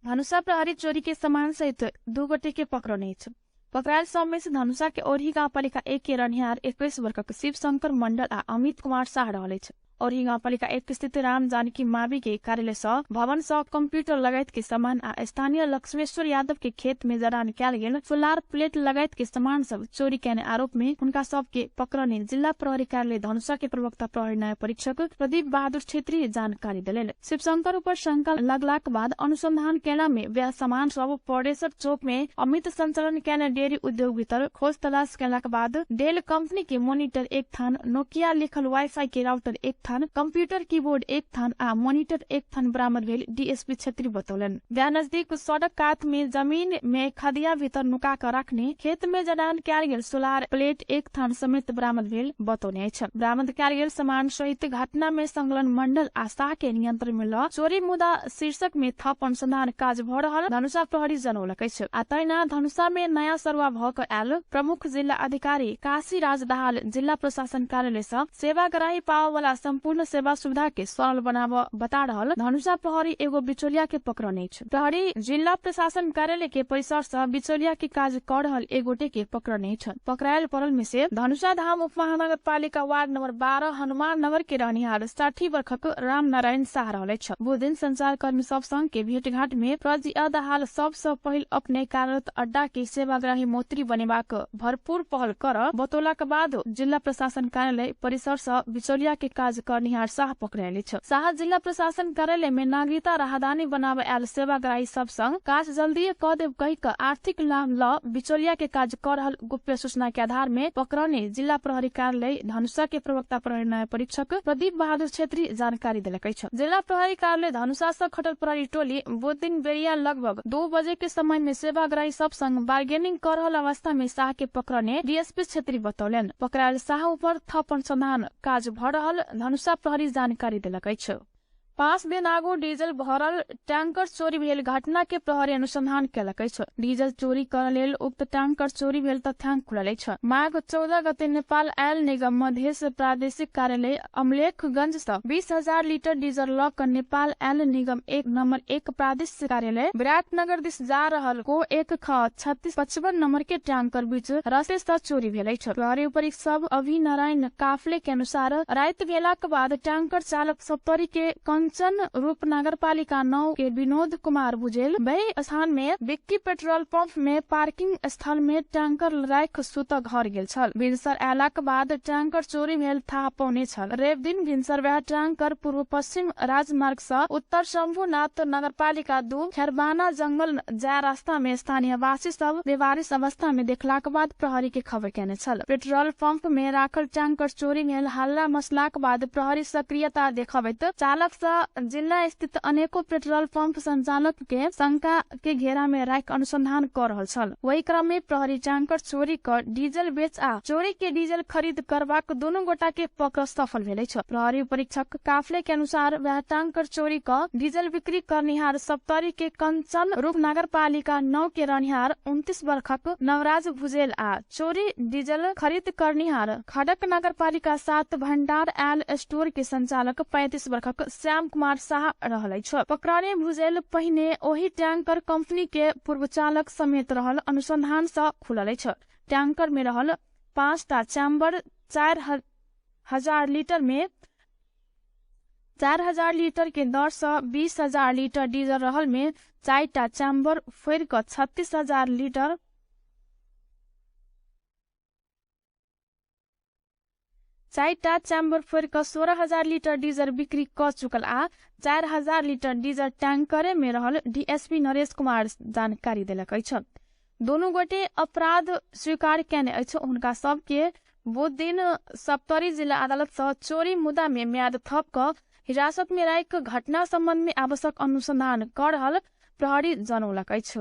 धनुषा प्रहरी चोरी के सामान सहित 2 गोटे के पकड़ने अछि। पकड़ायल सब में से धनुषा के औरही गाउँपालिका 1 के रहनिहार 21 वर्षक शिवशंकर मंडल आ अमित कुमार शाह रहल अछि। औरही गाउँपालिका 1 स्थित राम जानकी मावी के कार्यालय सँ भवन सँ कंप्यूटर लगायत के सामान आ स्थानीय लक्ष्मेश्वर यादव के खेत में जड़ान कयल गेल सोलार प्लेट लगायत के सामान सब चोरी केने आरोप में हुनका सब के पकड़ने जिल्ला प्रहरी कार्यालय धनुषा के प्रवक्ता प्रहरी न्याय परीक्षक प्रदीप बहादुर छेत्री जानकारी देलनि। शिवशंकर ऊपर शंका लगलाक बाद अनुसंधान केला में वह सामान सब पड़ेसर चौक में अमित संचालन केने डेयरी उद्योग भीतर खोज तलाश केलाक बाद डेल कंपनी के मोनिटर 1 थान, नोकिया लिखल वाईफाई के राउटर 1 थान, कंप्यूटर कीबोर्ड 1 थान आ मोनिटर 1 थान बरामद भेल डीएसपी छेत्री बतौलनि। वह नजदीक सड़क कात में जमीन में खदिया भीतर नुका कर राखने खेत में जड़ान कयल गेल सोलार प्लेट 1 थान समेत बरामद भेल बतौने अछि। बरामद कयल गेल सामान सहित घटना में संलग्न मंडल आ शाह के नियंत्रण में ल चोरी मुद्दा शीर्षक में थप अनुसंधान काज भ रहल धनुषा प्रहरी जनौलक अछि। आ तहिना धनुषा में नयाँ सरुवा भ क आयल प्रमुख जिल्ला अधिकारी काशी राज दाहाल जिल्ला प्रशासन कार्यालय सँ सेवाग्राही पावला सम्पूर्ण सेवा सुविधा के सरल बनाव बता रहल धनुषा प्रहरी एगो बिचौलिया के पकड़ने अछि। प्रहरी जिल्ला प्रशासन कार्यालय के परिसर सँ बिचौलिया के काज कर रहल एक गोटे के पकड़ने अछि। पकड़ायल परल में से धनुषा धाम उपमहानगरपालिका वार्ड नंबर 12 हनुमान नगर के रहनिहार 60 वर्षक राम नारायण शाह रहल अछि। बुध दिन संचारकर्मी सब संग के भेटघाट में प्रजिया दाहाल सबसँ पहिल अपने कार्यरत अड्डा के सेवाग्राही मोत्री बनेबाक भरपूर पहल कर बतौलाक बाद जिल्ला प्रशासन कार्यालय परिसर सँ बिचौलिया के काज करनिहार शाह पकड़ायल अछि। शाह जिल्ला प्रशासन कार्यालय में नागरिकता राहदानी बनाबे आयल सेवाग्राही सब संग काज जल्दी क देब कहि क आर्थिक लाभ ल बिचौलिया के काज कर रहल गुप्त सूचना के आधार में पकड़ने जिल्ला प्रहरी कार्यालय धनुषा के प्रवक्ता प्रहरी न्याय परीक्षक प्रदीप बहादुर छेत्री जानकारी देलक अछि। जिल्ला प्रहरी कार्यालय धनुषा सँ खटल प्रहरी टोली बुध दिन बेरिया लगभग 2 बजे के समय में सेवाग्राही सब संग बार्गेनिंग कर रहल अवस्था में शाह के पकड़ने डीएसपी छेत्री बतौलनि। पकड़ायल शाह ऊपर थप अनुसंधान काज भ रहल धनुषा प्रहरी जानकारी देलक अछि। 5 दिन आगू डीजल भरल टैंकर चोरी भेल घटना के प्रहरी अनुसंधान केलक अछि। डीजल चोरी कर लेल उक्त टैंकर चोरी भेल तथ्यांक खुलल अछि। माघ 14 गते नेपाल आयल निगम मधेश प्रादेशिक कार्यालय अमलेखगंज सँ 20,000 लीटर डीजल ल क नेपाल आयल निगम 1 नंबर 1 प्रादेशिक कार्यालय विराटनगर दिस जा रहल को 1 ख 3655 नंबर के टैंकर बीच रास्ते सँ चोरी भेल अछि। प्रहरी उपरीक्षक अभिनारायण काफले के अनुसार राति भेलाक बाद टैंकर चालक सप्तरी के कंचन रूप नगरपालिका 9 के विनोद कुमार भुजेल वही स्थान में बिक्की पेट्रोल पंप में पार्किंग स्थल में टैंकर राख सुत घर गेल छल। भिनसर अयलाक बाद टैंकर चोरी भेल थाहा पौने छल। रवि दिन भिनसर वह टैंकर पूर्व पश्चिम राजमार्ग सँ उत्तर शंभुनाथ नगरपालिका 2 खैरबाना जंगल जाय रास्ता में स्थानीयवासी सब बेवारिस अवस्था में देखलाक बाद प्रहरी के खबर केने छल। पेट्रोल पंप में राखल टैंकर चोरी भेल हल्ला मसलाक बाद प्रहरी सक्रियता देखबैत चालक सँ जिल्ला स्थित अनेको पेट्रोल पंप संचालक के शंका के घेरा में राख अनुसंधान कर रहल छल। वही क्रम में प्रहरी टैंकर चोरी कर डीजल बेच आ चोरी के डीजल खरीद करबाक दोनों गोटा के पकड़ सफल भेल अछि। प्रहरी परीक्षक काफले के अनुसार वह टैंकर चोरी क डीजल बिक्री करनिहार सप्तरी के कंचन रूप नगरपालिका 9 के रहनिहार 29 वर्षक नवराज भुजेल आ चोरी डीजल खरीद करनिहार खड़क नगरपालिका 7 भंडार एल स्टोर के संचालक 35 वर्षक श्याम कुमार शाह रहल अछि। पकड़ने भुजेल पहिने ओहि टैंकर कंपनी के पूर्व चालक समेत रहल अनुसंधान सँ खुलल अछि। टैंकर में रहल 5टा चैम्बर 4,000 लीटर में 4,000 लीटर के दर सँ 20,000 लीटर डीजल रहल में 4टा चैम्बर फोड़ि क 36,000 लीटर 4टा चैम्बर फोड़ि क 16,000 लीटर डीजल बिक्री क चुकल आ 4,000 लीटर डीजल टैंकरे में रहल डीएसपी नरेश कुमार जानकारी देलक अछि। दोनू गोटे अपराध स्वीकार केने अछि। हुनका सबके बुध दिन सप्तरी जिला अदालत सँ चोरी मुद्दा में म्याद थप क हिरासत में राखि घटना संबंध में आवश्यक अनुसंधान कर रहल प्रहरी जनौलक अछि।